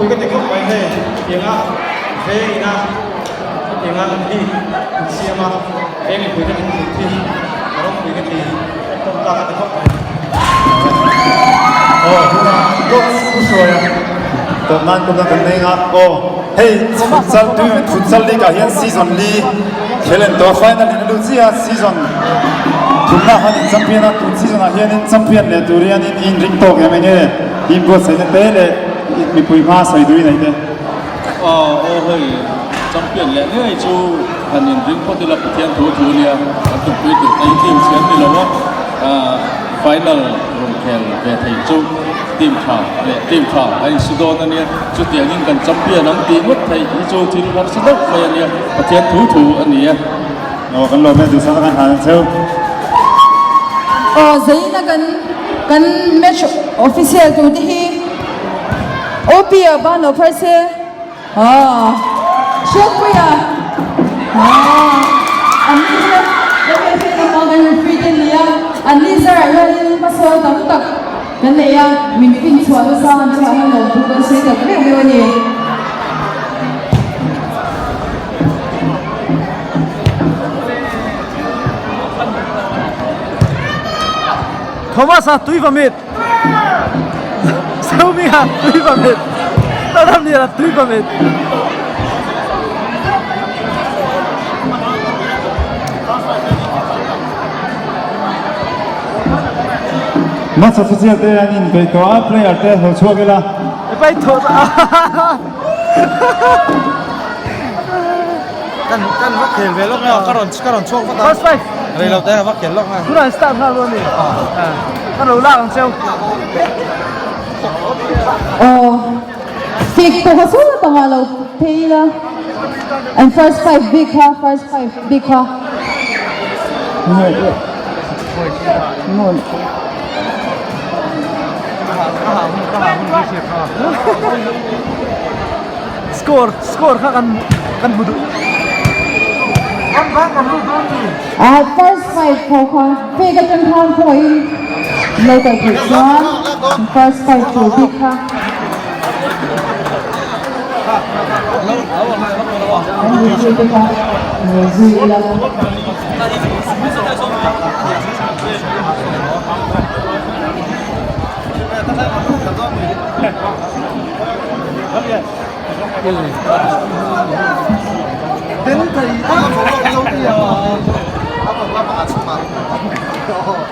Ropui ka ti khawp mai hei tianga veng ina hetianga league an siam a, veng mipui te min put hi a ropui ka ti, entawn tlak a ti khawp mai. Aw tunah Gods pu hruaia tawp nan kum na kan nei nga aw hei futsal tui futsal league ah hian season li khel en tawh final in a lut chiah a season thumna han in champion a tun season ah hianin champion leh tur hianin i inring tawk em enge team buatsaihna te leh mipui hma sawi duhin a ite. Aw aw hei champion leh ngei chu han inring phawt ila Pathian thu thu ania kan tumpui tur te hi team chhian ni lo a final rawn khel ve thei chu team tha leh team tha a insu dawn ania chutiangin kan champion ang tih ngawt theih hi chu thil harsa deuh mai ania Pathian thu thu a ni e. Aw kan lawm e duhsak a kan hlan ang cheu. Aw zeina kan kan match official tur te hi OP ah ban lo phar se aw Hriatpuia aw an ni chu MFA lamah kan referee te nia an ni zarah hianin hmasawn tam tak kan nei a min fin chhuah nasa an chhuah hian lawmthu kan sawi tak meuh meuh a ni. Thomas a tui vamit Somi a tui vamit Taramlian a tui vamit Match official te an inbeih tawh a, player te hlawh chhuak ila. Pai thaw Kan kan va khel ve lawk a, ka rawn ka rawn chhuak vat a. First five. Rei lo te va khel lawk a. Tunah start nghal dawn ni. Ka lo lak ang cheu. Aw fik pawh kha sawn pangah lo phei ila an first five bik kha first five bik kha. Score score kha kan kan hmu duh. Ah first five ho kha fake atang khan pawhin lo kal theih chuan first five tur bik kha an zirtir te kha lo zui ila.